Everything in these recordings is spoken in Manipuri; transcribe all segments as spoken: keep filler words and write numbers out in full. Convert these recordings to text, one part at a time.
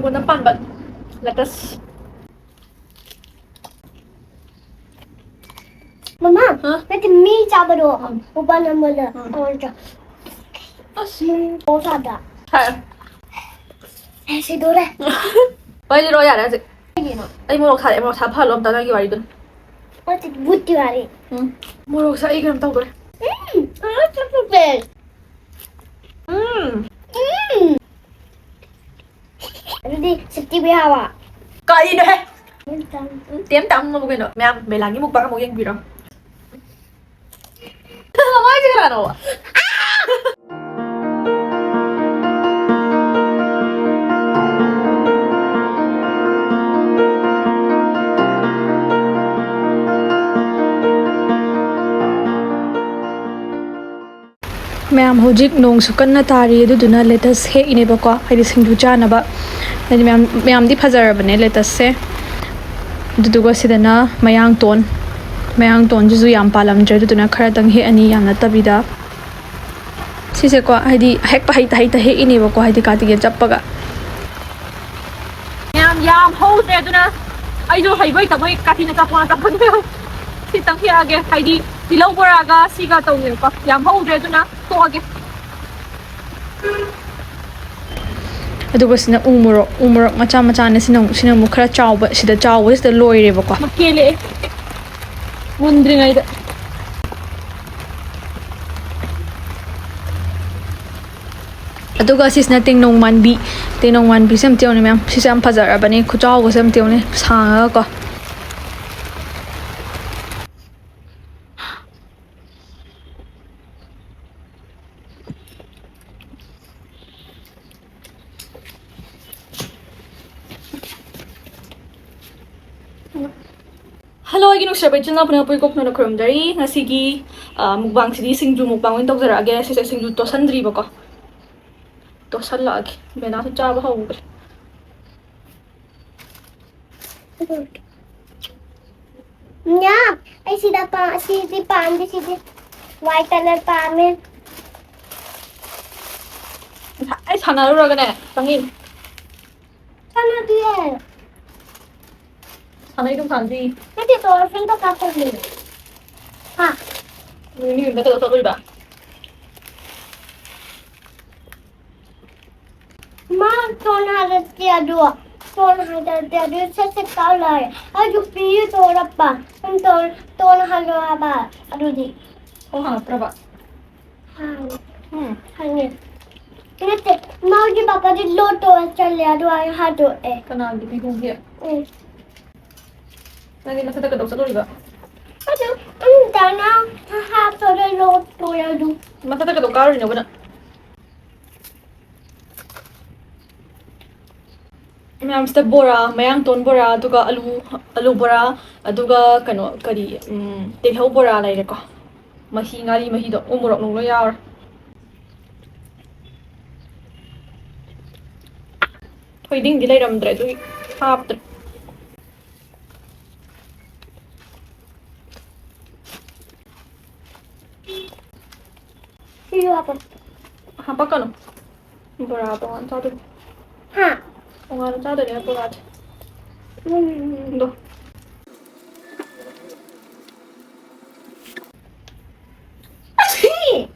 ꯃꯣꯟꯅ ꯄꯥꯟꯕ ꯂꯦꯇꯁ꯫ ꯃꯃꯥ, ꯍꯥ? ꯅꯠꯇꯦ, ꯃꯤ ꯆꯥꯕꯗꯣ, ꯎꯝ꯫ ꯎꯄꯥꯟ ꯑꯃꯗ ꯎꯝ꯫ ꯑꯃ ꯆꯥ-, ꯑꯁ꯫ ꯎꯝ, ꯑꯣ, ꯆꯥꯗ꯫ ꯍꯥꯏ꯫ ꯑꯦ, ꯁꯤꯗꯣꯔꯦ꯫ ꯋꯥꯔꯤ ꯂꯤꯔꯛꯑꯣ ꯌꯥꯔꯦ ꯍꯧꯖꯤꯛ꯫ ꯀꯩꯒꯤꯅꯣ? ꯑꯩ ꯃꯣꯔꯣꯛ ꯁꯥꯔꯦ, ꯃꯣꯔꯣꯛ ꯁꯥꯕ ꯐꯍꯜꯂꯣ ꯑꯝꯇ ꯅꯪꯒꯤ ꯋꯥꯔꯤꯗꯨꯅ꯫ ꯅꯠꯇꯦ, ꯕꯨꯠꯀꯤ ꯋꯥꯔꯤ꯫ ꯎꯝ꯫ ꯃꯣꯔꯣꯛꯁꯦ ꯑꯩ ꯀꯩꯅꯣꯝ ꯇꯧꯗꯣꯔꯦ꯫ ꯎꯝ, ꯑ, ꯆꯞ ꯆꯞꯄꯦ꯫ ꯎꯝ꯫ ꯎꯝ꯫ ꯑꯗꯨꯗꯤ ꯁꯤꯛꯁꯇꯤ ꯄꯤ ꯍꯥꯏꯕ꯫ ꯀꯔꯤꯅꯣꯍꯦ? ꯎꯝ, ꯇꯥꯡ-, ꯎꯝ, ꯇꯦꯝ ꯇꯥꯡꯉꯕ ꯀꯩꯅꯣ? ꯃꯌꯥꯝ ꯕꯦꯂꯥꯒꯤ ꯃꯨꯛꯕꯥꯡ ꯑꯃꯨꯛ ꯌꯦꯡꯕꯤꯔꯣ꯫ ꯃꯃꯥꯏꯁꯦ ꯀꯅꯥꯅꯣ? ꯃꯌꯥꯝ, ꯍꯧꯖꯤꯛ ꯅꯣꯡꯁꯨ ꯀꯟꯅ ꯇꯥꯔꯤ, ꯑꯗꯨꯗꯨꯅ ꯂꯦꯇꯁ ꯍꯦꯛꯏꯅꯦꯕꯀꯣ, ꯍꯥꯏꯗꯤ ꯁꯤꯡꯖꯨ ꯆꯥꯅꯕ꯫ ꯍꯥꯏꯗꯤ ꯃꯌꯥꯝ, ꯃꯌꯥꯝꯗꯤ ꯐꯖꯔꯕꯅꯦ ꯂꯦꯇꯁꯁꯦ꯫ ꯑꯗꯨꯗꯨꯒ ꯁꯤꯗꯅ ꯃꯌꯥꯡꯇꯣꯟ, ꯃꯌꯥꯡꯇꯣꯟꯁꯤꯁꯨ ꯌꯥꯝ ꯄꯥꯜꯂꯝꯗ꯭ꯔꯦ, ꯑꯗꯨꯗꯨꯅ ꯈꯔꯇꯪ ꯍꯦꯛꯑꯅꯤ, ꯌꯥꯝ ꯅꯠꯇꯕꯤꯗ꯫ ꯁꯤꯁꯦꯀꯣ, ꯍꯥꯏꯗꯤ ꯍꯦꯛꯄ ꯍꯩꯇ ꯍꯩꯇ ꯍꯦꯛꯏꯅꯦꯕꯀꯣ, ꯍꯥꯏꯗꯤ ꯀꯥꯇꯤꯒ ꯆꯞꯄꯒ꯫ ꯌꯥꯝ, ꯌꯥꯝ ꯍꯧꯗ꯭ꯔꯦ, ꯑꯗꯨꯅ ꯑꯩꯁꯨ ꯍꯩꯕꯣꯏ ꯇꯕꯣꯏ ꯀꯥꯇꯤꯅ ꯆꯞꯄꯣꯅ ꯆꯞꯄꯅꯦ꯫ ꯁꯤꯇꯪ ꯍꯦꯛꯑꯒꯦ, ꯍꯥꯏꯗꯤ ꯇꯤꯜꯍꯧ ꯕꯣꯔꯥꯒ ꯁꯤꯒ ꯇꯧꯅꯦꯕꯀꯣ꯫ ꯌꯥꯝ ꯍꯧꯗ꯭ꯔꯦ, ꯑꯗꯨꯅ ꯇꯣꯛꯑꯒꯦ꯫ ꯑꯗꯨꯒ ꯁꯤꯅ ꯎ ꯃꯣꯔꯣꯛ, ꯎ ꯃꯣꯔꯣꯛ ꯃꯆꯥ ꯃꯆꯥꯅꯦ꯫ ꯁꯤꯅ ꯑꯃꯨꯛ, ꯁꯤꯅ ꯑꯃꯨꯛ ꯈꯔ ꯆꯥꯎꯕ, ꯁꯤꯗ ꯆꯥꯎꯕꯁꯤꯗ ꯂꯣꯏꯔꯦꯕꯀꯣ꯫ ꯃꯨꯟꯗ꯭ꯔꯤꯉꯩꯗ꯫ ꯑꯗꯨꯒ ꯁꯤꯁꯤꯅ ꯇꯦꯡꯅꯧ ꯃꯥꯟꯕꯤ꯫ ꯇꯦꯡꯅꯧ ꯃꯥꯟꯕꯤꯁꯦ ꯑꯝꯇ ꯌꯦꯡꯉꯨꯅꯦ ꯃꯌꯥꯝ꯫ ꯁꯤꯁꯦ ꯌꯥꯝ ꯐꯖꯔꯕꯅꯦ꯫ ꯈꯨꯆꯥꯎꯒꯁꯦ ꯑꯝꯇ ꯌꯦꯡꯉꯨꯅꯦ꯫ ꯁꯥꯡꯉꯒꯀꯣ꯫ ꯍꯜꯂꯣ, ꯑꯩꯒꯤ ꯅꯨꯡꯁꯤꯔꯕ ꯏꯆꯤꯜ ꯏꯅꯥꯎ ꯄꯨꯝꯅꯃꯛꯄꯨ ꯏꯀꯣꯛ ꯅꯣꯟꯅ ꯈꯨꯔꯨꯝꯖꯔꯤ꯫ ꯉꯁꯤꯒꯤ, ꯑ, ꯃꯨꯛꯕꯥꯡꯁꯤꯗꯤ ꯁꯤꯡꯖꯨ ꯃꯨꯛꯕꯥꯡ ꯑꯣꯏꯅ ꯇꯧꯖꯔꯛꯑꯒꯦ꯫ ꯁꯤꯁꯦ ꯁꯤꯡꯖꯨ ꯇꯣꯠꯁꯟꯗ꯭ꯔꯤꯕꯀꯣ꯫ ꯇꯣꯠꯁꯜꯂꯛꯑꯒꯦ꯫ ꯕꯦꯅꯥꯁꯨ ꯆꯥꯕ ꯍꯧꯈ꯭ꯔꯦ꯫ ꯌꯥ, ꯑꯩ ꯁꯤꯗ ꯄꯥ-, ꯁꯤꯗꯤ ꯄꯥꯝꯗꯦ, ꯁꯤꯗꯤ white colour ꯄꯥꯝꯃꯦ꯫ ꯉꯁꯥꯏ ꯁꯥꯟꯅꯔꯨꯔꯒꯅꯦ ꯆꯪꯉꯛꯏꯅꯦ꯫ ꯀꯥꯟꯅꯗꯤꯌꯦ꯫ ꯁꯥꯟꯅꯩꯗꯨꯝ ꯁꯥꯟꯅꯁꯤ꯫ ꯅꯠꯇꯦ, ꯇꯣꯔ ꯐꯤꯜꯗ ꯀꯥꯞꯄꯅꯦ꯫ ꯍꯥ? ꯃꯤ ꯌꯨꯝꯗ ꯀꯩꯗꯧ ꯆꯠꯂꯨꯏꯕ? ꯃꯥ ꯇꯣꯟ ꯍꯥꯏꯔꯛꯇꯦ ꯑꯗꯣ꯫ ꯇꯣꯟ ꯍꯥꯏꯔꯛꯇꯦ ꯑꯗꯨ ꯁꯠ ꯁꯠ ꯀꯥꯞꯂꯥꯛꯑꯦ꯫ ꯑꯩꯁꯨ ꯄꯤꯌꯨ ꯇꯧꯔꯛꯄ꯫ ꯁꯨꯝ ꯇꯣꯟ, ꯇꯣꯟ ꯍꯥꯏꯔꯛꯑꯣ ꯍꯥꯏꯕ꯫ ꯑꯗꯨꯗꯤ꯫ ꯈꯣꯡ ꯍꯥꯡꯉꯛꯇ꯭ꯔꯕ? ꯍꯥꯡꯉꯦ꯫ ꯎꯝ꯫ ꯍꯥꯡꯉꯦ꯫ ꯅꯠꯇꯦ, ꯃꯥꯒꯤ ꯄꯥꯄꯥꯗꯤ ꯂꯣꯠ ꯇꯧꯔ ꯆꯠꯂꯦ, ꯑꯗꯨ ꯑꯩ ꯍꯥꯠꯇꯣꯛꯑꯦ꯫ ꯀꯅꯥꯒꯤ ꯄꯤꯍꯨꯝꯒꯤ? ꯎꯝ꯫ ꯅꯪꯗꯤ ꯃꯊꯛꯇ ꯀꯩꯗꯧ ꯆꯠꯂꯨꯔꯤꯕ? ꯑꯗꯨ, ꯎꯝ, ꯗꯥꯅ ꯍꯥꯞꯄꯗ ꯂꯣꯠ ꯇꯧꯔꯦ ꯑꯗꯨ꯫ ꯃꯊꯛꯇ ꯀꯩꯗꯧ ꯀꯥꯔꯨꯔꯤꯅꯣꯕ ꯅꯪ? ꯃꯌꯥꯝꯁꯤꯗ ꯕꯣꯔꯥ, ꯃꯌꯥꯡꯇꯣꯟ ꯕꯣꯔꯥ, ꯑꯗꯨꯒ ꯑꯂꯨ, ꯑꯂꯨ ꯕꯣꯔꯥ, ꯑꯗꯨꯒ ꯀꯩꯅꯣ, ꯀꯔꯤ, ꯎꯝ, ꯇꯤꯜꯍꯧ ꯕꯣꯔꯥ ꯂꯩꯔꯦꯀꯣ꯫ ꯃꯍꯤ, ꯉꯥꯔꯤ ꯃꯍꯤꯗꯣ, ꯎ ꯃꯣꯔꯣꯛ ꯅꯨꯡ ꯂꯣꯏ ꯌꯥꯎꯔꯦ꯫ ꯊꯣꯏꯗꯤꯡꯗꯤ ꯂꯩꯔꯝꯗ꯭ꯔꯦ, ꯑꯗꯨꯒꯤ ꯍꯥꯞꯇ꯭ꯔꯦ꯫ ꯁꯤꯁꯨ ꯍꯥꯞꯄꯣ꯫ ꯍꯥꯄꯛꯀꯅꯨ꯫ ꯕꯣꯔꯥ ꯇꯣꯉꯥꯟ ꯆꯥꯗꯣꯏꯅꯤ꯫ ꯍꯥ? ꯇꯣꯉꯥꯟꯅ ꯆꯥꯗꯣꯏꯅꯦ ꯕꯣꯔꯥꯗꯤ꯫ ꯎꯝ꯫ ꯗꯣ꯫ ꯑꯁꯤ!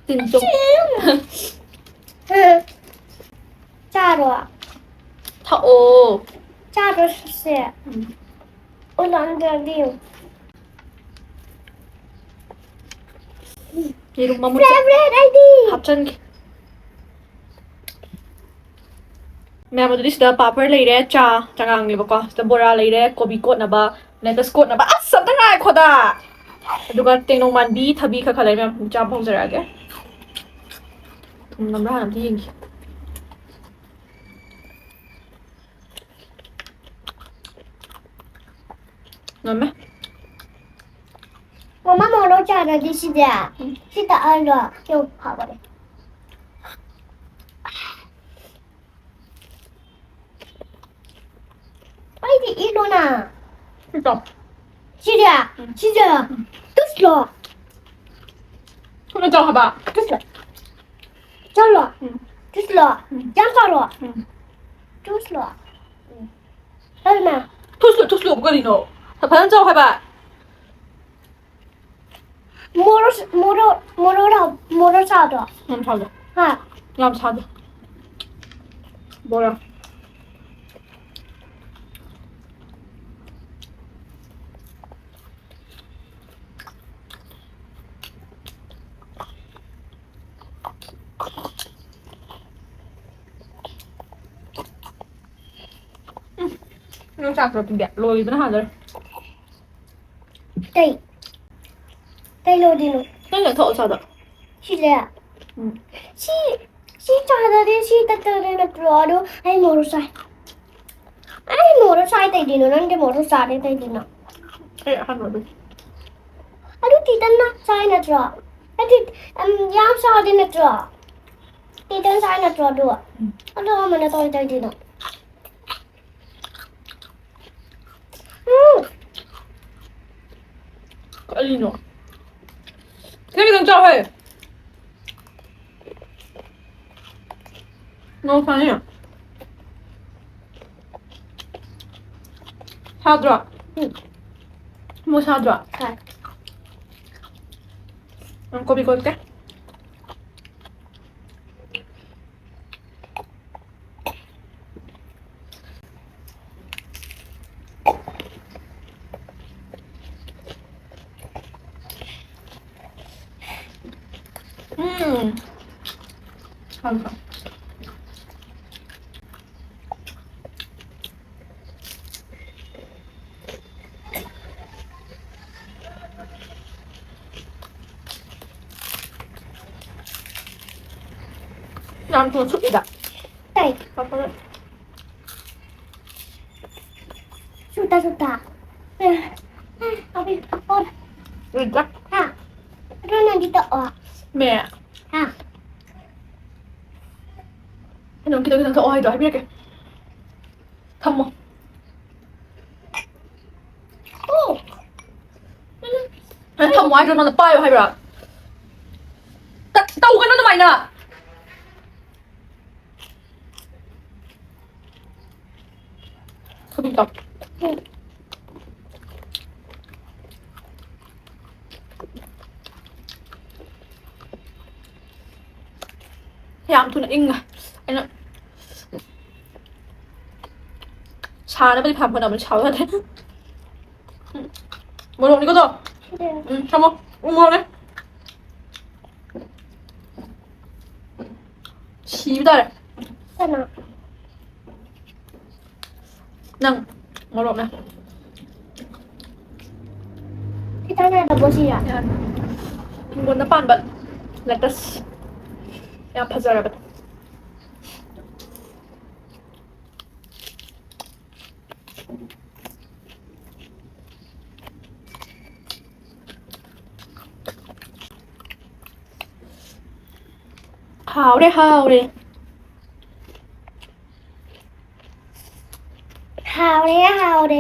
ꯇꯤꯟ ꯆꯨꯝ꯫ ꯁꯤ! ꯎꯝ꯫ ꯆꯥꯔꯣ꯫ ꯊꯛꯑꯣ꯫ ꯆꯥꯔꯣ ꯁꯤꯁꯦ꯫ ꯎꯝ꯫ ꯑꯣꯂꯥꯟꯗ꯭ꯔꯗꯤ꯫ ꯌꯦꯔꯨꯝ ꯑꯃꯨꯛ ꯐꯦꯚꯔꯦꯠ ꯑꯩꯗꯤ꯫ ꯍꯥꯞꯆꯟꯒꯦ꯫ ꯃꯌꯥꯝ, ꯑꯗꯨꯗꯤ ꯁꯤꯗ ꯄꯥꯄꯔ ꯂꯩꯔꯦ, ꯆꯥ, ꯆꯉꯥꯡꯅꯦꯕꯀꯣ꯫ ꯁꯤꯗ ꯕꯣꯔꯥ ꯂꯩꯔꯦ, ꯀꯣꯕꯤ ꯀꯣꯠꯅꯕ, ꯂꯦꯇꯁ ꯀꯣꯠꯅꯕ꯫ ꯑꯁ, ꯑꯝꯇ ꯉꯥꯏꯈꯣꯗ! ꯑꯗꯨꯒ ꯇꯦꯡꯅꯧ ꯃꯥꯟꯕꯤ, ꯊꯕꯤ ꯈꯔ ꯈꯔ ꯂꯩꯔꯦ, ꯃꯌꯥꯝ꯫ ꯆꯥꯕ ꯍꯧꯖꯔꯛꯑꯒꯦ꯫ ꯊꯨꯝ ꯅꯝꯕ꯭ꯔꯥ ꯍꯥꯟꯅ ꯑꯝꯇ ꯌꯦꯡꯒꯦ꯫ ꯅꯝꯃꯦ꯫ ꯃꯃꯥ, ꯃꯣꯔꯣꯛ ꯆꯥꯗ꯭ꯔꯗꯤ ꯁꯤꯁꯦ? ꯎꯝ꯫ ꯁꯤ ꯇꯛꯑꯒ ꯁꯤ ꯐꯕꯅꯦ꯫ ꯑꯩꯗꯤ ꯏꯠꯂꯣꯅ꯫ ꯁꯤ ꯆꯥꯎ꯫ ꯁꯤꯁꯦ? ꯎꯝ꯫ ꯁꯤꯁꯦ? ꯎꯝ꯫ ꯇꯨꯁꯂꯣ? ꯊꯨꯅ ꯆꯥꯎ ꯍꯥꯏꯕ꯫ ꯇꯨꯁꯂꯣ? ꯆꯥꯎꯂꯣ? ꯎꯝ꯫ ꯇꯨꯁꯂꯣ? ꯎꯝ꯫ ꯌꯥꯝ ꯆꯥꯎꯂꯣ? ꯎꯝ꯫ ꯊꯨꯁꯂꯣ꯫ ꯎꯝ꯫ ꯍꯜꯃ꯫ ꯊꯨꯁꯂꯣ, ꯊꯨꯁꯂꯣ ꯀꯔꯤꯅꯣ? ꯐꯖꯅ ꯆꯥꯎ ꯍꯥꯏꯕ꯫ ꯃꯣꯔꯣꯛ ꯃꯣꯔꯣꯛ ꯃꯣꯔꯣꯛ ꯃꯣꯔꯣꯛ ꯁꯥꯗ꯭ꯔꯣ? ꯌꯥꯝ ꯁꯥꯗꯦ꯫ ꯍꯥ? ꯌꯥꯝ ꯁꯥꯗꯦ꯫ ꯕꯣꯔꯥ꯫ ꯎꯝ꯫ ꯅꯪ ꯆꯥꯛꯇꯣ ꯄꯤꯒꯦ꯫ ꯂꯣꯏꯕꯅ ꯍꯥꯟꯗꯣꯔꯦ꯫ ꯀꯩ? ꯀꯩ ꯂꯣꯏꯗꯣꯏꯅꯣ? ꯅꯪ ꯂꯣꯏꯊꯣꯛꯑꯣ ꯆꯥꯗꯣ꯫ ꯁꯤꯁꯦ? ꯎꯝ꯫ ꯁꯤ, ꯁꯤ ꯆꯥꯗꯗꯤ ꯁꯤ ꯇꯠꯇꯗꯤ ꯅꯠꯇ꯭ꯔꯣ? ꯑꯗꯣ ꯑꯩ ꯃꯣꯔꯣꯛ ꯆꯥꯏ꯫ ꯑꯩ ꯃꯣꯔꯣꯛ ꯆꯥꯏ ꯇꯩꯗꯤꯅꯣ? ꯅꯪꯗꯤ ꯃꯣꯔꯣꯛ ꯆꯥꯗꯦ ꯇꯩꯗꯤꯅꯣ? ꯑꯩ ꯑꯍꯥꯟꯕ ꯑꯗꯨ꯫ ꯑꯗꯨ ꯇꯤꯇꯟꯅ ꯆꯥꯏ ꯅꯠꯇ꯭ꯔꯣ? ꯍꯥꯏꯗꯤ, ꯎꯝ, ꯌꯥꯝ ꯆꯥꯗꯦ ꯅꯠꯇ꯭ꯔꯣ? ꯇꯤꯇꯟ ꯆꯥꯏ ꯅꯠꯇ꯭ꯔꯣ ꯑꯗꯨ? ꯎꯝ꯫ ꯑꯗꯣ ꯑꯃꯅ ꯇꯧꯔꯤ ꯇꯧꯔꯤꯗꯨꯅꯣ? ꯎꯝ꯫ ꯀꯔꯤꯅꯣ? ꯈꯤꯇꯪ ꯈꯤꯇꯪ ꯆꯥꯎ ꯍꯦ꯫ ꯅꯣꯡ ꯐꯥꯅꯤ꯫ ꯁꯥꯗ꯭ꯔꯣ? ꯎꯝ꯫ ꯃꯣ ꯁꯥꯗ꯭ꯔꯣ? ꯁꯥꯏ꯫ ꯎꯝ, ꯀꯣꯕꯤ ꯀꯣꯠꯀꯦ꯫ ꯎꯝ꯫ ꯍꯥꯎꯏꯀꯣ꯫ ꯌꯥꯝ ꯊꯨꯅ ꯁꯨꯞꯄꯤꯗ꯫ ꯇꯥꯏ꯫ ꯄꯥꯄꯔ꯫ ꯁꯨꯇ, ꯁꯨꯇ꯫ ꯑꯦ, ꯑꯦ, ꯑꯕꯤ, ꯑꯣ꯫ ꯂꯣꯏꯗ꯭ꯔꯥ? ꯍꯥ? ꯑꯗꯨ ꯅꯪꯗꯤ ꯇꯣꯛꯑꯣ꯫ ꯃꯦ꯫ ꯍꯥ? ꯀꯩꯅꯣ ꯈꯤꯇꯪ ꯈꯤꯇꯪ ꯊꯛꯑꯣ ꯍꯥꯏꯗꯣ ꯍꯥꯏꯕꯤꯔꯛꯀꯦ꯫ ꯊꯝꯃꯣ꯫ ꯑꯣ꯫ ꯅꯪ ꯊꯝꯃꯣ ꯍꯥꯏꯗ꯭ꯔꯣ? ꯅꯪꯅ ꯄꯥꯏꯌꯣ ꯍꯥꯏꯕ꯭ꯔꯥ? ꯇ-, ꯇꯧꯒꯅꯨ ꯑꯗꯨꯃꯥꯏꯅ꯫ ꯇꯧ꯫ ꯌꯥꯝ ꯊꯨꯅ ꯏꯪꯉꯦ꯫ ꯑꯩꯅ ꯁꯥꯅꯕꯗꯤ ꯐꯅ ꯍꯣꯠꯅꯕꯅꯤ, ꯁꯥꯕ ꯌꯥꯗꯦ꯫ ꯎꯝ, ꯃꯣꯔꯣꯛꯅꯤꯀꯣ ꯑꯗꯣ꯫ ꯎꯝ, ꯊꯝꯃꯣ꯫ ꯎꯝ, ꯃꯣꯔꯣꯛꯅꯦ꯫ ꯁꯤꯕ ꯇꯥꯔꯦ꯫ ꯀꯅꯥ? ꯅꯪ ꯃꯣꯔꯣꯛꯅꯦ꯫ ꯈꯤꯇꯪ ꯌꯥꯗꯕ꯭ꯔꯣ ꯁꯤꯁꯦ? ꯌꯥꯔꯦ꯫ ꯍꯤꯡꯒꯣꯜꯗ ꯄꯥꯟꯕ ꯂꯦꯇꯁ꯫ ꯌꯥꯝ ꯐꯖꯔꯕꯅꯦ꯫ ꯍꯥꯎꯔꯦ, ꯍꯥꯎꯔꯦ꯫ ꯍꯥꯎꯔꯦ, ꯍꯥꯎꯔꯦ꯫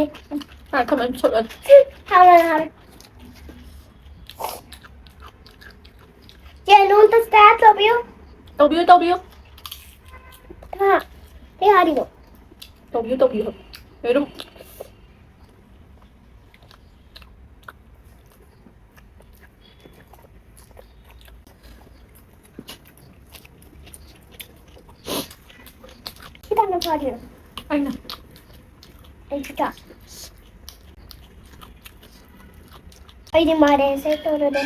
ꯉꯥꯏꯈꯣ, ꯑꯗꯨꯝ ꯁꯣꯠꯂꯣ꯫ ꯍꯥꯎꯔꯦ, ꯍꯥꯎꯔꯦ꯫ ꯆꯦ, ꯅꯣꯟꯇ ꯁ꯭ꯇꯥꯔꯠ ꯇꯧꯕꯤꯌꯨ꯫ ꯇꯧꯕꯤꯌꯨ, ꯇꯧꯕꯤꯌꯨ꯫ ꯍꯥ? ꯀꯩ ꯍꯥꯏꯔꯤꯅꯣ? ꯇꯧꯕꯤꯌꯨ, ꯇꯧꯕꯤꯌꯨ꯫ ꯌꯦꯔꯨꯝ꯫ ꯈꯤꯇꯪ ꯅꯝꯊꯔꯤꯔꯣ? ꯑꯩꯅ꯫ ꯑꯩ ꯈꯤꯇꯪ꯫ ꯑꯩꯗꯤ ꯃꯥꯏꯔꯦꯟꯁꯦ ꯇꯧꯔꯗꯤ꯫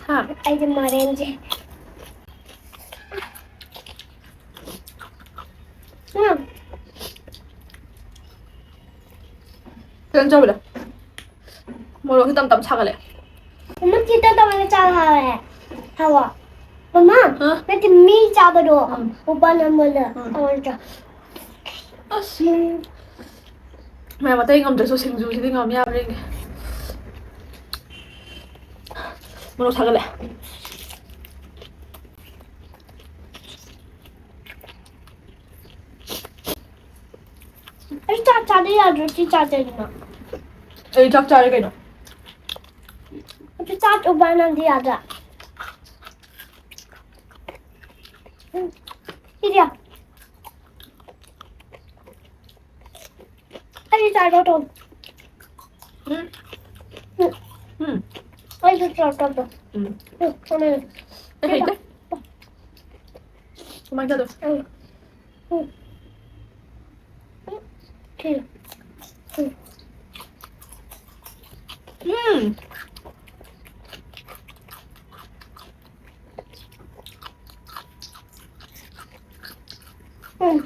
ꯍꯥ? ꯑꯩꯗꯤ ꯃꯥꯏꯔꯦꯟꯁꯦ꯫ ꯎꯝ꯫ ꯈꯤꯇꯪ ꯆꯥꯕꯤꯔꯣ꯫ ꯃꯣꯔꯣꯛꯁꯦ ꯇꯞ ꯇꯞ ꯁꯥꯒꯠꯂꯛꯑꯦ꯫ ꯃꯃꯥ, ꯈꯤꯇꯪ ꯇꯧꯔꯒ ꯆꯥꯎ ꯍꯥꯏꯌꯦ꯫ ꯍꯥꯎꯕ꯭ꯔꯣ? ꯃꯃꯥ, ꯍꯥ? ꯅꯠꯇꯦ, ꯃꯤ ꯆꯥꯕꯗꯣ꯫ ꯎꯝ꯫ ꯎꯄꯥ ꯅꯝꯕꯗ꯫ ꯎꯝ꯫ ꯑꯃ ꯆꯥ-, ꯑꯁ꯫ ꯎꯝ꯫ ꯃꯌꯥꯝ ꯑꯇꯩ ꯉꯝꯗ꯭ꯔꯁꯨ ꯁꯤꯡꯖꯨꯁꯤꯗꯤ ꯉꯝ ꯌꯥꯕ꯭ꯔꯥ ꯌꯦꯡꯒꯦ꯫ ꯃꯣꯔꯣꯛ ꯁꯥꯒꯠꯂꯦ꯫ ꯑꯩ ꯆꯥꯛ ꯆꯥꯗ ꯌꯥꯗ꯭ꯔꯣ? ꯁꯤ ꯆꯥꯗ꯭ꯔꯗꯤꯅ꯫ ꯑꯩ ꯆꯥꯛ ꯆꯥꯔꯦ ꯀꯩꯅꯣ꯫ ꯑꯗꯨ ꯆꯥꯛ ꯎꯕ ꯅꯪꯗꯤ ꯌꯥꯗ꯭ꯔꯥ? ꯎꯝ꯫ ꯁꯤꯗꯤ ꯌꯥ-, ꯑꯩ ꯆꯥꯛ ꯆꯥꯔꯣ, ꯇꯣ꯫ ꯎꯝ꯫ ꯎꯝ꯫ ꯑꯩꯁꯨ ꯆꯥꯛ ꯆꯥꯕ꯫ ꯎꯝ꯫ ꯎꯝ, ꯎꯝ꯫ ꯑꯩ ꯍꯩꯇꯦ꯫ ꯀꯃꯥꯏ ꯆꯥꯗꯣꯏ? ꯎꯝ꯫ ꯎꯝ꯫ ꯎꯝ꯫ ꯁꯤ꯫ ꯎꯝ꯫ ꯎꯝ꯫ ꯎꯝ꯫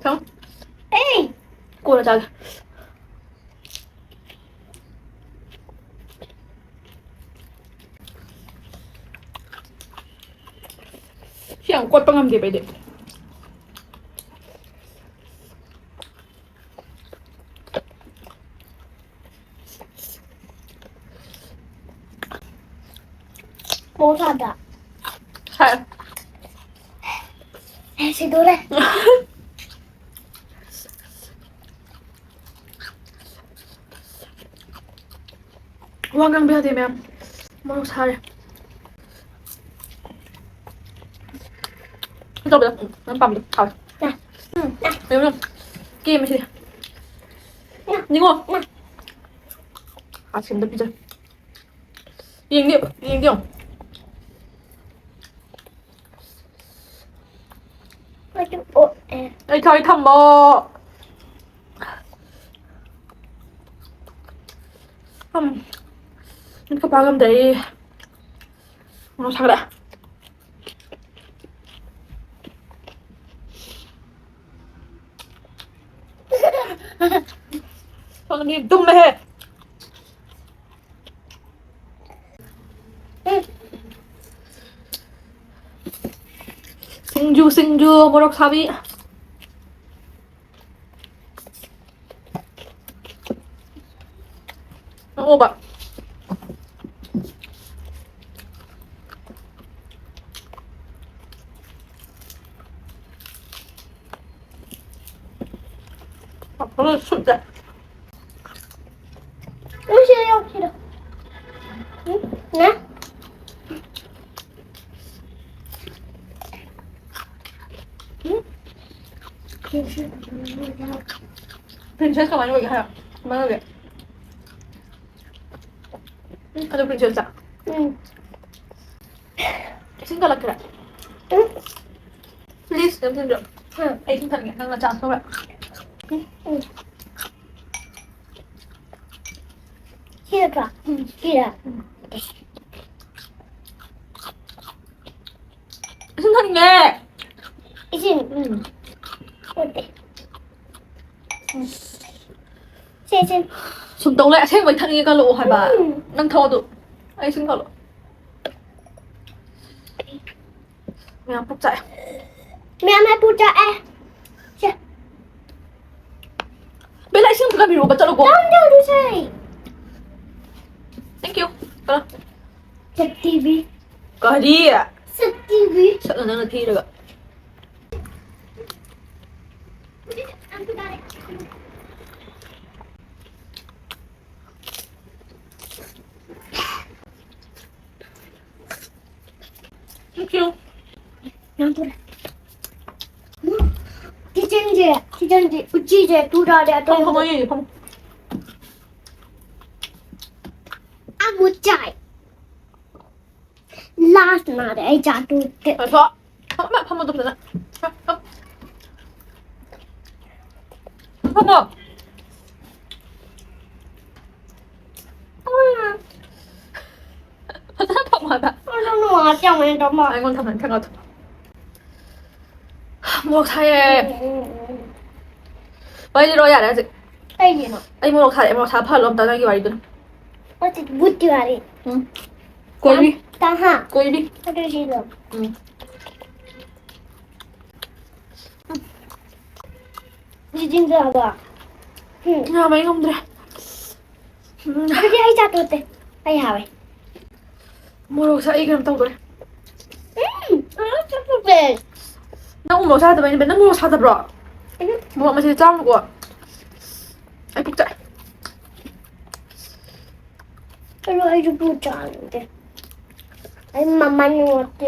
ꯊꯝ꯫ ꯑꯦ! ꯀꯣꯟꯅ ꯆꯥꯒꯦ꯫ ꯁꯤ ꯌꯥꯝ ꯀꯣꯠꯄ ꯉꯝꯗꯦꯕ ꯑꯩꯗꯤ꯫ ꯃꯣꯔꯣꯛ ꯁꯥꯗ꯭ꯔꯥ? ꯁꯥꯏ꯫ ꯑꯦ, ꯁꯤꯗꯣꯔꯦ꯫ ꯋꯥ ꯉꯥꯡꯕ ꯌꯥꯗꯦ, ꯃꯌꯥꯝ꯫ ꯃꯣꯔꯣꯛ ꯁꯥꯔꯦ꯫ ꯀꯩꯅꯣ ꯇꯧꯕꯗꯣ, ꯅꯪ ꯄꯥꯝꯕꯗꯣ ꯍꯥꯎꯋꯦ꯫ ꯎꯝ꯫ ꯀꯦꯝꯃꯦ ꯁꯤꯗꯤ꯫ ꯅꯤꯉꯣ꯫ ꯑꯥ, ꯁꯤꯝꯗ ꯄꯤꯖ-, ꯌꯦꯡꯗꯦ, ꯌꯦꯡꯗꯦ ꯌꯦꯡꯉꯣ꯫ ꯑꯩꯁꯨ ꯑꯣꯛꯑꯦ꯫ ꯑꯩ ꯊꯥꯎ ꯊꯝꯃꯣ꯫ ꯎꯝ꯫ ꯃꯤꯠꯀ ꯄꯥꯡ ꯉꯝꯗ꯭ꯔꯦ꯫ ꯃꯣꯔꯣꯛ ꯁꯥꯒꯠꯂꯦ꯫ ꯁꯣꯝꯗꯤ ꯇꯨꯝꯃꯦꯍꯦ꯫ ꯁꯤꯡꯖꯨ, ꯁꯤꯡꯖꯨ, ꯃꯣꯔꯣꯛ ꯁꯥꯕꯤ꯫ ꯅꯣꯛꯑꯣꯕ꯫ ꯄꯥꯐꯣꯔ ꯁꯨꯠꯂꯦ꯫ ꯎꯝ, ꯁꯤꯗ ꯌꯥꯎ, ꯁꯤꯗ꯫ ꯎꯝ, ꯅꯦ꯫ ꯎꯝ? ꯁꯤ, ꯁꯤ꯫ Princess ꯀꯃꯥꯏꯅ ꯑꯣꯏꯒꯦ ꯍꯥꯏꯔꯣ? ꯀꯃꯥꯏꯅ ꯑꯣꯏꯒꯦ? ꯎꯝ, ꯑꯗꯣ princess ꯆꯥ꯫ ꯎꯝ꯫ ꯏꯁꯤꯡ ꯀꯜꯂꯛꯈ꯭ꯔꯦ꯫ ꯎꯝ꯫ Please, ꯅꯝꯁꯤꯟꯕꯤꯔꯣ꯫ ꯎꯝ꯫ ꯑꯩ ꯏꯁꯤꯡ ꯊꯛꯅꯤꯡꯉꯦ꯫ ꯅꯪꯅ ꯆꯥ ꯊꯛꯎꯔꯥ? ꯎꯝ, ꯎꯝ꯫ ꯁꯤꯔꯕ? ꯎꯝ꯫ ꯁꯤꯔ? ꯎꯝ꯫ ꯏꯁꯤꯡ ꯊꯛꯅꯤꯡꯉꯦ꯫ ꯏꯁꯤꯡ? ꯎꯝ꯫ ꯑꯣꯀꯦ꯫ ꯁꯦ, ꯁꯦ꯫ ꯁꯨꯝ ꯇꯧ ꯂꯩ꯫ ꯑꯁꯦꯡꯕꯩ ꯊꯛꯅꯤꯡꯉꯦ ꯀꯜꯂꯛꯑꯣ ꯍꯥꯏꯕ꯫ ꯎꯝ꯫ ꯅꯪ ꯊꯛꯑꯣ ꯑꯗꯨ꯫ ꯑꯩ ꯏꯁꯤꯡ ꯀꯜꯂꯣ꯫ ꯃꯌꯥꯝ ꯄꯨꯛ ꯆꯥꯛꯑꯦ꯫ ꯃꯌꯥꯝ ꯍꯦꯛ ꯄꯨꯛ ꯆꯥꯛꯑꯦ꯫ ꯁꯦ꯫ ꯕꯦꯂꯥ, ꯏꯁꯤꯡ ꯑꯝꯇ ꯀꯟꯕꯤꯔꯛꯑꯣꯕ, ꯆꯠꯂꯣꯀꯣ꯫ ꯇꯥꯡꯗꯦ ꯑꯗꯨꯁꯦ꯫ Thank you꯫ ꯀꯜꯂꯣ꯫ ꯁꯛꯇꯤꯕꯤ꯫ ꯀꯔꯤ? ꯁꯛꯇꯤꯕꯤ꯫ ꯁꯛꯅ ꯅꯪꯅ ꯊꯤꯔꯒ꯫ Thank you꯫ ꯌꯥꯝ ꯊꯨꯔꯦ꯫ ꯀꯤꯆꯟꯁꯦ, ꯀꯤꯆꯟꯁꯦ, ꯎꯆꯤꯁꯦ ꯇꯨ ꯇꯥꯔꯦ, ꯐꯝꯃꯣ, ꯐꯝꯃꯣ, ꯑꯇꯣꯞꯄ꯫ ꯌꯦꯡꯒꯦ, ꯐꯝꯃꯣ꯫ ꯑꯃꯨꯛ ꯆꯥꯏ꯫ Last ꯅꯥꯔꯦ, ꯑꯩ ꯆꯥ ꯇꯣꯛꯇꯦ꯫ ꯐꯝꯃꯣ, ꯐꯝꯃꯣ, ꯐꯝꯃꯣ, ꯐꯝꯃꯣ꯫ ꯐꯝꯃꯣ꯫ ꯐꯖꯅ ꯐꯝꯃꯣ ꯍꯥꯏꯕ꯫ ꯑꯩ ꯅꯨꯡꯉꯥꯏꯇꯦ, ꯌꯥꯝ ꯍꯦꯟꯅ ꯐꯝꯃꯣ꯫ ꯑꯩꯉꯣꯟꯗ ꯊꯝꯃꯣ, ꯈꯔ ꯉꯥꯛꯇ꯫ ꯃꯣꯔꯣꯛ ꯁꯥꯏꯌꯦ꯫ ꯎꯝ, ꯎꯝ, ꯎꯝ꯫ ꯋꯥꯔꯤ ꯂꯤꯔꯛꯑꯣ ꯌꯥꯔꯦ ꯍꯧꯖꯤꯛ꯫ ꯀꯩꯒꯤꯅꯣ? ꯑꯩ ꯃꯣꯔꯣꯛ ꯁꯥꯔꯦ, ꯃꯣꯔꯣꯛ ꯁꯥꯕ ꯐꯍꯜꯂꯣ ꯑꯝꯇ ꯅꯪꯒꯤ ꯋꯥꯔꯤꯗꯨꯅ꯫ ꯍꯧꯖꯤꯛ ꯕꯨꯠꯀꯤ ꯋꯥꯔꯤ꯫ ꯎꯝ꯫ ꯀꯣꯏꯕꯤ꯫ ꯇꯥ-, ꯇꯥꯍꯥ꯫ ꯀꯣꯏꯕꯤ꯫ ꯑꯗꯨ ꯁꯤꯗꯣ꯫ ꯎꯝ꯫ ꯖꯤꯖꯤꯟꯗ꯭ꯔꯕꯣ? ꯎꯝ꯫ ꯉꯥꯃꯩ ꯉꯝꯗ꯭ꯔꯦ꯫ ꯎꯝ꯫ ꯑꯗꯨꯗꯤ ꯑꯩ ꯆꯥ ꯇꯣꯠꯇꯦ꯫ ꯑꯩ ꯍꯥꯎꯋꯦ꯫ ꯃꯣꯔꯣꯛꯁꯦ ꯑꯩ ꯀꯩꯅꯣ ꯇꯧꯗꯣꯔꯦ꯫ ꯎꯝ, ꯃꯣꯔꯣꯛ ꯆꯥꯛꯄꯨꯗꯤ꯫ ꯅꯪ ꯎꯃꯣꯔꯣꯛ ꯆꯥꯗꯕꯩꯅꯦ, ꯅꯪ ꯃꯣꯔꯣꯛ ꯁꯥꯗꯕ꯭ꯔꯣ? ꯎꯝ꯫ ꯃꯣꯔꯣꯛ ꯃꯆꯦ ꯆꯥꯔꯨꯀꯣ꯫ ꯑꯩ ꯄꯨꯛ ꯆꯥꯛꯑꯦ꯫ ꯑꯗꯣ ꯑꯩꯁꯨ ꯄꯨꯛ ꯆꯥꯛꯑꯦ꯫ ꯑꯩ ꯃꯃꯥ ꯅꯨꯡꯉꯥꯏꯇꯦ꯫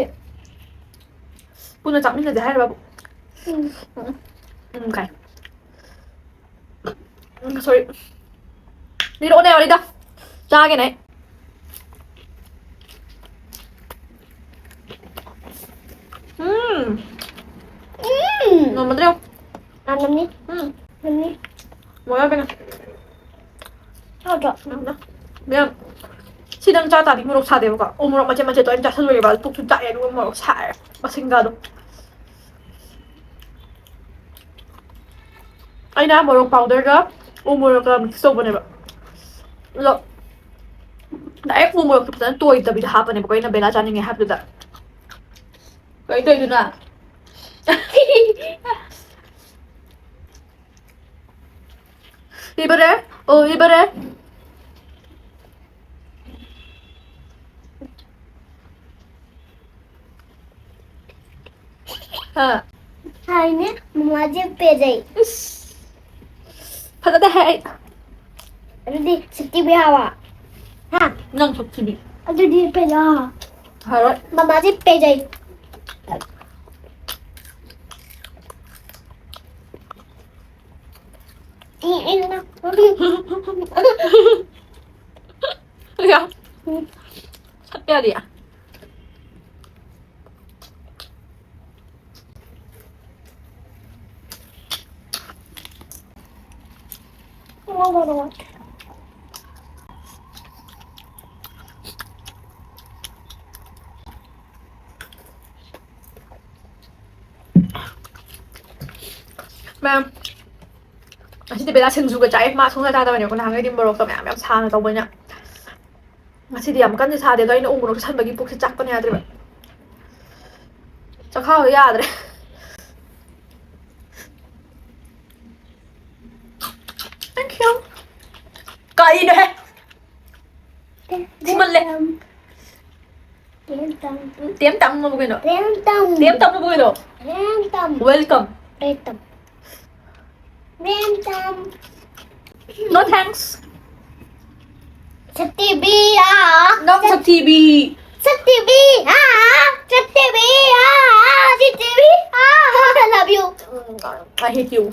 ꯄꯨꯟꯅ ꯆꯥꯃꯤꯟꯅꯁꯦ ꯍꯥꯏꯔꯕ? ꯎꯝ꯫ ꯎꯝ, ꯎꯝ, ꯀꯥꯏ꯫ ꯎꯝ, sorry. ꯂꯤꯔꯛꯑꯣꯅꯦ, ꯋꯥꯔꯤꯗ꯫ ꯆꯥꯒꯦꯅꯦ ꯑꯩ꯫ ꯎꯝ꯫ ꯎꯝ꯫ ꯉꯝꯃꯗ꯭ꯔꯣ? ꯉꯝꯃꯝꯅꯤ꯫ ꯎꯝ꯫ ꯉꯝꯅꯤ꯫ ꯃꯣꯔꯣꯛ ꯌꯥꯝ ꯀꯟꯅ꯫ ꯍꯥꯎꯗ꯭ꯔꯣ? ꯌꯥꯝꯅ꯫ ꯃꯌꯥꯝ, ꯁꯤ ꯅꯪ ꯆꯥ ꯇꯥꯔꯗꯤ ꯃꯣꯔꯣꯛ ꯁꯥꯗꯦꯕꯀꯣ꯫ ꯎ ꯃꯣꯔꯣꯛ ꯃꯆꯦꯠ ꯃꯆꯦꯠꯇꯣ ꯑꯩꯅ ꯆꯥꯁꯤꯜꯂꯨꯔꯦꯕ꯫ ꯑꯗꯨ ꯄꯨꯛꯁꯨ ꯆꯥꯛꯑꯦ, ꯑꯗꯨꯒ ꯃꯣꯔꯣꯛ ꯁꯥꯏꯌꯦ꯫ ꯃꯁꯤꯡꯒꯗꯣ꯫ ꯑꯩꯅ ꯃꯣꯔꯣꯛ powderꯒ ꯎ ꯃꯣꯔꯣꯛꯀ mix ꯇꯧꯕꯅꯦꯕ꯫ ꯑꯗꯣ direct ꯎ ꯃꯣꯔꯣꯛꯇꯣ ꯐꯖꯅ ꯇꯣꯏꯗꯕꯤꯗ ꯍꯥꯞꯄꯅꯦꯕꯀꯣ, ꯑꯩꯅ ꯕꯦꯂꯥ ꯆꯥꯅꯤꯡꯉꯦ ꯍꯥꯏꯕꯗꯨꯗ꯫ ꯀꯩ ꯇꯧꯔꯤꯗꯨꯅ? ꯏꯕꯔꯦ? ꯑꯣ, ꯏꯕꯔꯦ? ꯍꯥ? ꯍꯥꯏꯅꯦ, ꯃꯃꯥꯁꯦ ꯄꯦꯖꯩ꯫ ꯏꯁ, ꯐꯖꯗꯦꯍꯦ ꯑꯩ꯫ ꯑꯗꯨꯗꯤ ꯁꯛꯊꯤꯕꯤ ꯍꯥꯏꯕ? ꯍꯥ? ꯅꯪ ꯁꯛꯊꯤꯕꯤ꯫ ꯑꯗꯨꯗꯤ ꯄꯦꯖ꯫ ꯍꯥꯏꯔꯣꯏ꯫ ꯃꯃꯥꯁꯦ ꯄꯦꯖꯩ꯫ ꯌꯥ꯫ ꯁꯛꯄ ꯌꯥꯗꯦ꯫ ꯃꯌꯥꯝ, ꯉꯁꯤꯗꯤ ꯕꯦꯂꯥ ꯁꯤꯡꯖꯨꯒ ꯆꯥꯏ꯫ ꯃꯥ ꯁꯨꯡꯆꯥ ꯆꯥꯗꯕꯅꯦꯀꯣ, ꯅꯍꯥꯟꯈꯩꯗꯤ ꯃꯣꯔꯣꯛꯇꯣ ꯃꯌꯥꯝ ꯃꯌꯥꯝ ꯁꯥꯅ ꯇꯧꯕꯅꯤꯅ꯫ ꯉꯁꯤꯗꯤ ꯌꯥꯝ ꯀꯟꯅ ꯁꯥꯗꯦ, ꯑꯗꯣ ꯑꯩꯅ ꯎ ꯃꯣꯔꯣꯛ ꯆꯥꯁꯟꯕꯒꯤ ꯄꯨꯛꯁꯦ ꯆꯥꯛꯄꯅ ꯌꯥꯗ꯭ꯔꯦꯕ꯫ ꯆꯈꯥꯎꯗꯣ ꯌꯥꯗ꯭ꯔꯦ꯫ Thank you. ꯀꯔꯤꯅꯣꯍꯦ? ꯊꯤꯃꯜꯂꯦ꯫ ꯇꯦꯝ ꯇꯝ꯫ ꯇꯦꯝ ꯇꯝꯃꯕ ꯀꯩꯅꯣ? ꯇꯦꯝ ꯇꯝ꯫ ꯇꯦꯝ ꯇꯝꯃꯕ ꯀꯩꯅꯣ? ꯇꯦꯝ ꯇꯝ꯫ Welcome꯫ ꯇꯦꯝ ꯇꯝ꯫ ꯇꯦꯝ ꯇꯝ꯫ No thanks꯫ ꯁꯛꯇꯤꯕꯤ, ꯑꯥ꯫ ꯅꯪ ꯁꯛ- ꯁꯛꯇꯤꯕꯤ꯫ ꯁꯛꯇꯤꯕꯤ, ꯑꯥ꯫ ꯁꯛꯇꯤꯕꯤ, ꯑꯥ꯫ ꯁꯛꯇꯤꯕꯤ, ꯑꯥ꯫ I love you꯫ I hate you꯫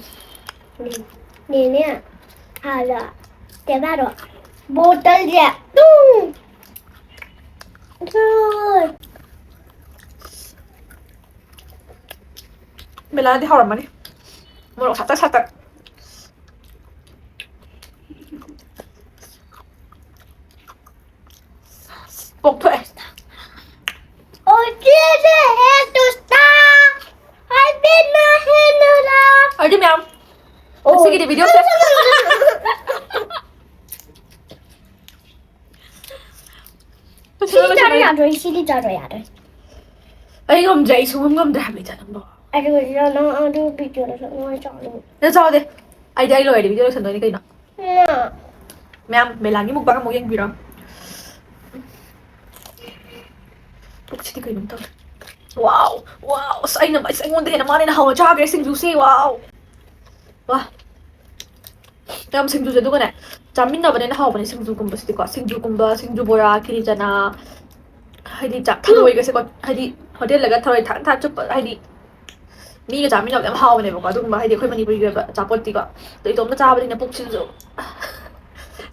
ꯅꯦꯅꯦ꯫ ꯍꯥꯟꯅ ꯀꯩꯅꯣ ꯕꯣꯇꯜꯁꯦ ꯇꯨꯡ꯫ ꯃꯦꯂꯥꯗꯤ ꯍꯧꯔꯝꯃꯅꯤ꯫ ꯃꯣꯔꯣꯛ ꯁꯥꯇꯛ ꯁꯥꯇꯛ꯫ ꯄꯣꯛꯊꯣꯛꯑꯦ꯫ ꯑꯣꯖꯤꯁꯦ ꯍꯦ ꯇꯨꯁꯇꯥ꯫ ꯍꯥꯏꯕꯤꯅ ꯍꯦ ꯅꯨꯔꯥ꯫ ꯑꯗꯨꯗꯤ ꯃꯌꯥꯝ, ꯉꯁꯤꯒꯤꯗꯤ ꯚꯤꯗꯤꯑꯣꯁꯦ ꯁꯤꯗꯤ ꯆꯥꯔꯣ ꯌꯥꯗ꯭ꯔꯣ? ꯁꯤꯗꯤ ꯆꯥꯔꯣ ꯌꯥꯗ꯭ꯔꯣ? ꯑꯩ ꯉꯝꯗ꯭ꯔꯦ, ꯑꯩ ꯁꯨꯡꯉꯝ ꯉꯝꯗ꯭ꯔꯦ ꯍꯥꯏꯕ ꯏꯆꯥ ꯅꯪꯕꯣ꯫ ꯑꯗꯨꯒ ꯅꯪ ꯑꯗꯨ ꯚꯤꯗꯤꯑꯣꯗꯣ ꯅꯨꯡꯉꯥꯏ ꯆꯥꯎꯅ꯫ ꯅꯪ ꯆꯥꯎꯗꯦ, ꯑꯩꯗꯤ ꯑꯩ ꯂꯣꯏꯔꯗꯤ ꯚꯤꯗꯤꯑꯣ ꯂꯣꯏꯁꯟꯗꯣꯏꯅꯤ ꯀꯩꯅꯣ꯫ ꯅꯪ ꯃꯌꯥꯝ ꯃꯦꯂꯥꯒꯤ ꯃꯨꯛꯕꯥꯡ ꯑꯃꯨꯛ ꯌꯦꯡꯕꯤꯔꯣ꯫ ꯄꯨꯛꯁꯤꯗꯤ ꯀꯩꯅꯣꯝ ꯇꯧꯔꯦ꯫ ꯋꯥꯎ, ꯋꯥꯎ, ꯑꯁ ꯑꯩꯅ, ꯑꯁ ꯑꯩꯉꯣꯟꯗ ꯍꯦꯟꯅ ꯃꯥꯅ ꯍꯦꯟꯅ ꯍꯥꯎꯅ ꯆꯥꯈ꯭ꯔꯦ ꯁꯤꯡꯖꯨꯁꯦ꯫ ꯋꯥꯎ꯫ ꯋꯥ꯫ ꯌꯥꯝ ꯁꯤꯡꯖꯨꯁꯦ ꯑꯗꯨꯒꯅꯦ, ꯆꯥꯃꯤꯟꯅꯕꯅ ꯍꯦꯟꯅ ꯍꯥꯎꯕꯅꯦ ꯁꯤꯡꯖꯨꯒꯨꯝꯕꯁꯤꯗꯤꯀꯣ꯫ ꯁꯤꯡꯖꯨꯒꯨꯝꯕ, ꯁꯤꯡꯖꯨ ꯕꯣꯔꯥ, ꯀꯤꯂꯤ ꯆꯅꯥ, ꯍꯥꯏꯗꯤ ꯆꯥꯛ ꯊꯔꯣꯏꯒꯁꯦꯀꯣ, ꯍꯥꯏꯗꯤ ꯍꯣꯇꯦꯜꯗꯒ ꯊꯔꯣꯏ ꯊꯥ ꯊꯥ ꯆꯨꯞꯄ, ꯍꯥꯏꯗꯤ ꯃꯤꯒ ꯆꯥꯃꯤꯟꯅꯕꯗ ꯌꯥꯝ ꯍꯥꯎꯕꯅꯦꯕꯀꯣ꯫ ꯑꯗꯨꯒꯨꯝꯕ ꯍꯥꯏꯗꯤ ꯑꯩꯈꯣꯏ ꯃꯅꯤꯄꯨꯔꯒꯤ ꯑꯣꯏꯕ ꯑꯆꯥꯄꯣꯠꯇꯤꯀꯣ꯫ ꯑꯗꯣ ꯏꯇꯣꯝꯇ ꯆꯥꯕꯅꯤꯅ ꯄꯨꯛꯁꯤꯁꯨ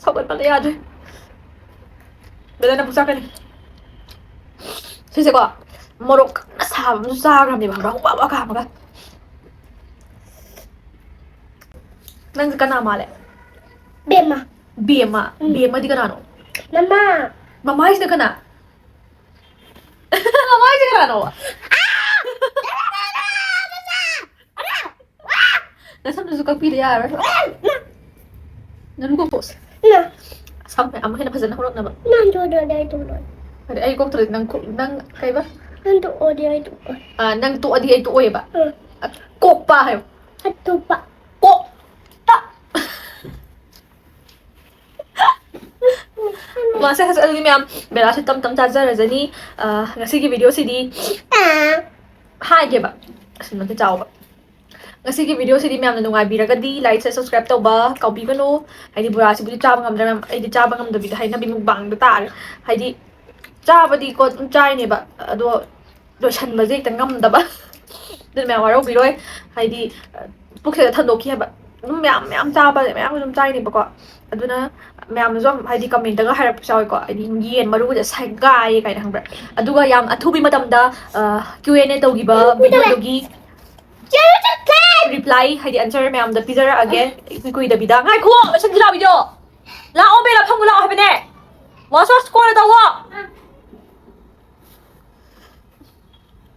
ꯁꯧꯒꯠꯄꯗ ꯌꯥꯗ꯭ꯔꯦ꯫ ꯕꯦꯂꯦꯟꯅ ꯄꯨꯛ ꯆꯥꯛꯀꯅꯤ꯫ ꯁꯤꯁꯦꯀꯣ, ꯃꯣꯔꯣꯛ ꯀꯟꯅ ꯁꯥꯕ ꯑꯃꯁꯨ ꯆꯥꯈ꯭ꯔꯕꯅꯦꯕ, ꯈꯪꯕ꯭ꯔꯥ? ꯋꯥ ꯋꯥ ꯀꯥꯝꯃꯒ꯫ ꯅꯪꯁꯦ ꯀꯅꯥ ꯃꯥꯜꯂꯦ? ꯕꯦꯝꯃ꯫ ꯕꯦꯝꯃ? ꯎꯝ꯫ ꯕꯦꯝꯃꯗꯤ ꯀꯅꯥꯅꯣ? ꯃꯃꯥ꯫ ꯃꯃꯥ ꯍꯥꯏꯁꯤꯅ ꯀꯅꯥ? ꯃꯃꯥ ꯍꯥꯏꯁꯦ ꯀꯅꯥꯅꯣ? ꯅꯁꯝꯗꯨꯁꯨ ꯀꯛꯄꯤꯗ ꯌꯥꯔꯔꯣꯏ꯫ ꯅꯪ ꯀꯣꯛ ꯄꯣꯛꯁꯦ꯫ ꯅꯪ ꯁꯝ ꯑꯃꯨꯛ ꯍꯦꯟꯅ ꯐꯖꯅ ꯍꯧꯔꯛꯅꯕ꯫ ꯅꯪ ꯇꯣꯛꯑꯗꯤ ꯑꯩ ꯇꯣꯛꯑꯣꯏ꯫ ꯑꯗꯩ ꯑꯩ ꯀꯣꯛꯇ꯭ꯔꯗꯤ ꯅꯪ ꯀꯣꯛ-, ꯅꯪ ꯀꯩꯕ? ꯅꯪ ꯇꯣꯛꯑꯗꯤ ꯑꯩ ꯇꯣꯛꯑꯣꯏ꯫ ꯑꯥ, ꯅꯪ ꯇꯣꯛꯑꯗꯤ ꯑꯩ ꯇꯣꯛꯑꯣꯏꯕ꯫ ꯎꯝ꯫ ꯑ, ꯀꯣꯛꯄ ꯍꯥꯏꯌꯣ꯫ ꯑꯇꯣꯞꯄ꯫ ꯀꯣꯛꯇ꯫ ꯃꯥꯁꯦ ꯍꯧꯖꯤꯛ ꯑꯗꯨꯗꯤ ꯃꯌꯥꯝ ꯕꯦꯂꯥꯁꯦ ꯇꯞ ꯇꯞ ꯆꯥꯖꯔꯖꯅꯤ꯫ ꯑ, ꯉꯁꯤꯒꯤ ꯚꯤꯗꯤꯑꯣꯁꯤꯗꯤ ꯑꯥ꯫ ꯍꯥꯏꯒꯦꯕ꯫ ꯑꯁꯤ ꯅꯠꯇꯦ, ꯆꯥꯎꯕ꯫ ꯉꯁꯤꯒꯤ ꯚꯤꯗꯤꯑꯣꯁꯤꯗꯤ ꯃꯌꯥꯝꯅ ꯅꯨꯡꯉꯥꯏꯕꯤꯔꯒꯗꯤ like, share, subscribe ꯇꯧꯕ ꯀꯥꯎꯕꯤꯒꯅꯨ꯫ ꯍꯥꯏꯗꯤ ꯕꯣꯔꯥꯁꯤꯕꯨꯗꯤ ꯆꯥꯕ ꯉꯝꯗ꯭ꯔꯦ ꯃꯌꯥꯝ꯫ ꯑꯩꯗꯤ ꯆꯥꯕ ꯉꯝꯗꯕꯤꯗ ꯍꯩꯅꯕꯤ ꯃꯨꯛꯕꯥꯡꯗ ꯇꯥꯔꯦ꯫ ꯍꯥꯏꯗꯤ ꯆꯥꯕꯗꯤꯀꯣ ꯑꯗꯨꯝ ꯆꯥꯏꯅꯦꯕ, ꯑꯗꯣ ꯂꯣꯏꯁꯟꯕꯁꯦ ꯍꯦꯛꯇ ꯉꯝꯗꯕ꯫ ꯑꯗꯨꯅ ꯃꯌꯥꯝ ꯋꯥꯔꯧꯕꯤꯔꯣꯏ꯫ ꯍꯥꯏꯗꯤ ꯄꯨꯛꯁꯤꯗ ꯊꯟꯗꯣꯛꯈꯤ ꯍꯥꯏꯕ꯫ ꯑꯗꯨꯝ ꯃꯌꯥꯝ ꯃꯌꯥꯝ ꯆꯥꯕ ꯃꯌꯥꯝ ꯑꯗꯨꯝ ꯆꯥꯏꯅꯦꯕꯀꯣ꯫ ꯑꯗꯨꯅ ꯃꯌꯥꯝꯅꯁꯨ ꯌꯥꯝ ꯍꯥꯏꯗꯤ ꯀꯃꯦꯟꯇꯒ ꯍꯥꯏꯔꯛꯄꯁꯨ ꯌꯥꯎꯋꯦꯀꯣ, ꯍꯥꯏꯗꯤ ꯌꯦꯟ ꯃꯔꯨꯒꯁꯦ ꯁꯦꯒꯥꯏꯌꯦ ꯀꯥꯏꯅ, ꯈꯪꯕ꯭ꯔꯥ? ꯑꯗꯨꯒ ꯌꯥꯝ ꯑꯊꯨꯕꯤ ꯃꯇꯝꯗ ꯀ꯭ꯌꯨ ꯑꯦꯟ ꯑꯦ ꯇꯧꯈꯤꯕ ꯚꯤꯗꯤꯑꯣꯗꯨꯒꯤ ꯔꯤꯄ꯭ꯂꯥꯏ ꯍꯥꯏꯗꯤ ꯑꯟꯁꯔ ꯃꯌꯥꯝꯗ ꯄꯤꯖꯔꯛꯑꯒꯦ꯫ ꯏꯀꯨꯏ ꯀꯨꯏꯗꯕꯤꯗ꯫ ꯉꯥꯏꯈꯣ, ꯂꯣꯏꯁꯟꯁꯤ ꯂꯥꯛꯑꯣ ꯚꯤꯗꯤꯑꯣ꯫ ꯂꯥꯛꯑꯣ ꯕꯦꯂꯥ, ꯐꯝꯃꯨ ꯂꯥꯛꯑꯣ ꯍꯥꯏꯕꯅꯦ꯫ ꯋꯥꯁ ꯋꯥꯁ ꯀꯣꯟꯅ ꯇꯧꯋꯣ꯫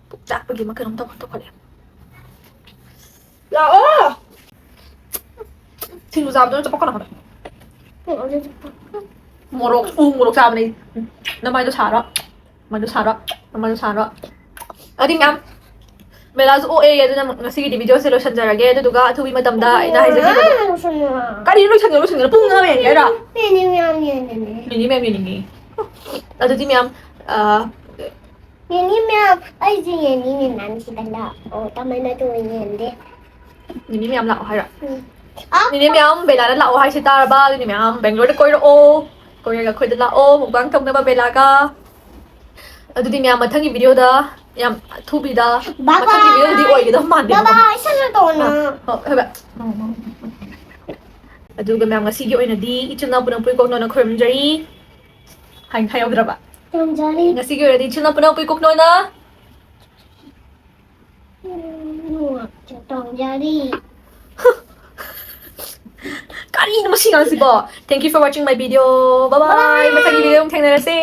ꯄꯨꯛ ꯆꯥꯛꯄꯒꯤ ꯑꯃ ꯀꯩꯅꯣꯝ ꯇꯧ-, ꯇꯧꯈꯠꯂꯦ꯫ ꯂꯥꯛꯑꯣ꯫ ꯁꯤꯡꯖꯨ ꯆꯥꯕꯗꯣ ꯆꯄꯛꯀꯅꯣ ꯍꯥꯏꯕ꯫ ꯃꯣꯔꯣꯛ ꯎ ꯃꯣꯔꯣꯛ ꯆꯥꯕꯅꯦ꯫ ꯅꯃꯥꯏꯗꯣ ꯁꯥꯔꯣ꯫ ꯅꯃꯥꯏꯗꯣ ꯁꯥꯔꯣ꯫ ꯅꯃꯥꯏꯗꯣ ꯁꯥꯔꯣ꯫ ꯑꯗꯨꯗꯤ ꯃꯌꯥꯝ ꯕꯦꯂꯥꯁꯨ ꯑꯣꯛꯑꯦ, ꯑꯗꯨꯅ ꯉꯁꯤꯒꯤꯗꯤ ꯚꯤꯗꯤꯑꯣꯁꯦ ꯂꯣꯏꯁꯤꯟꯖꯔꯒꯦ꯫ ꯑꯗꯨꯗꯨꯒ ꯑꯊꯨꯕꯤ ꯃꯇꯝꯗ ꯑꯩꯅ ꯍꯥꯏꯖꯈꯤꯕꯗꯣ꯫ ꯀꯔꯤꯅꯣ ꯂꯣꯏꯁꯟꯒꯅꯨ, ꯂꯣꯏꯁꯟꯒꯅꯨ? ꯄꯨꯡ ꯑꯃ ꯌꯦꯡꯒꯦ ꯍꯥꯏꯔꯣ? ꯃꯤꯅꯤ ꯃꯌꯥꯝ ꯌꯦꯡꯒꯅꯤ꯫ ꯃꯤꯅꯤ ꯃꯌꯥꯝ ꯌꯦꯡꯅꯤꯡꯉꯤ꯫ ꯑꯗꯨꯗꯤ ꯃꯌꯥꯝ, ꯑ, ꯅꯦꯅꯦ ꯃꯌꯥꯝ, ꯑꯩꯁꯨ ꯌꯦꯡꯅꯤꯡꯉꯤ, ꯅꯪ ꯁꯤꯗ ꯂꯥꯛꯑꯣ꯫ ꯀꯃꯥꯏꯅ ꯇꯧꯋꯤ ꯌꯦꯡꯗꯦ꯫ ꯅꯦꯅꯦ ꯃꯌꯥꯝ ꯂꯥꯛꯑꯣ ꯍꯥꯏꯔꯣ? ꯎꯝ꯫ ꯅꯦꯅꯦ ꯃꯌꯥꯝ, ꯕꯦꯂꯥꯅ ꯂꯥꯛꯑꯣ ꯍꯥꯏꯁꯦ ꯇꯥꯔꯕ? ꯑꯗꯨꯗꯤ ꯃꯌꯥꯝ ꯕꯦꯡꯒ꯭ꯂꯣꯔꯗ ꯀꯣꯏꯔꯛꯑꯣ꯫ ꯀꯣꯏꯔꯒ ꯑꯩꯈꯣꯏꯗ ꯂꯥꯛꯑꯣ, ꯃꯨꯛꯕꯥꯡ ꯇꯧꯅꯕ ꯕꯦꯂꯥꯒ꯫ ꯑꯗꯨꯗꯤ ꯃꯌꯥꯝ ꯃꯊꯪꯒꯤ ꯚꯤꯗꯤꯑꯣꯗ, ꯌꯥꯝ ꯑꯊꯨꯕꯤꯗ, bye ꯃꯊꯪꯒꯤ ꯚꯤꯗꯤꯑꯣꯗꯤ bye꯫ ꯑꯣꯏꯒꯗꯕ ꯃꯥꯟꯗꯦꯕꯀꯣ꯫ Bye bye, ꯏꯁꯩ ꯁꯛꯇꯧꯅ꯫ ꯑ, ꯍꯣꯏ, ꯍꯣꯏ, ꯕꯥꯏ꯫ ꯑꯗꯨꯒ ꯃꯌꯥꯝ ꯉꯁꯤꯒꯤ ꯑꯣꯏꯅꯗꯤ ꯏꯆꯤꯜ ꯏꯅꯥꯎ ꯄꯨꯝꯅꯃꯛꯄꯨ ꯀꯣꯛꯅꯣꯅ ꯈꯨꯔꯨꯝꯖꯔꯤ꯫ ꯍꯥꯏ-, ꯍꯥꯏꯍꯧꯗ꯭ꯔꯕ? ꯇꯣꯡꯖꯔꯤ꯫ ꯉꯁꯤꯒꯤ ꯑꯣꯏꯔꯗꯤ ꯏꯆꯤꯜ ꯏꯅꯥꯎ ꯄꯨꯝꯅꯃꯛꯄꯨ ꯀꯣꯛꯅꯣꯅ꯫ ꯎꯝ, ꯇꯣꯡꯖꯔꯤ꯫ ꯀꯔꯤꯅꯣ ꯃꯁꯤ ꯑꯉꯥꯡꯁꯤꯕꯣ? Thank you for watching my video. Bye bye. Bye. ꯃꯊꯪꯒꯤ ꯚꯤꯗꯤꯑꯣ ꯑꯃꯨꯛ ꯊꯦꯡꯅꯔꯁꯦ꯫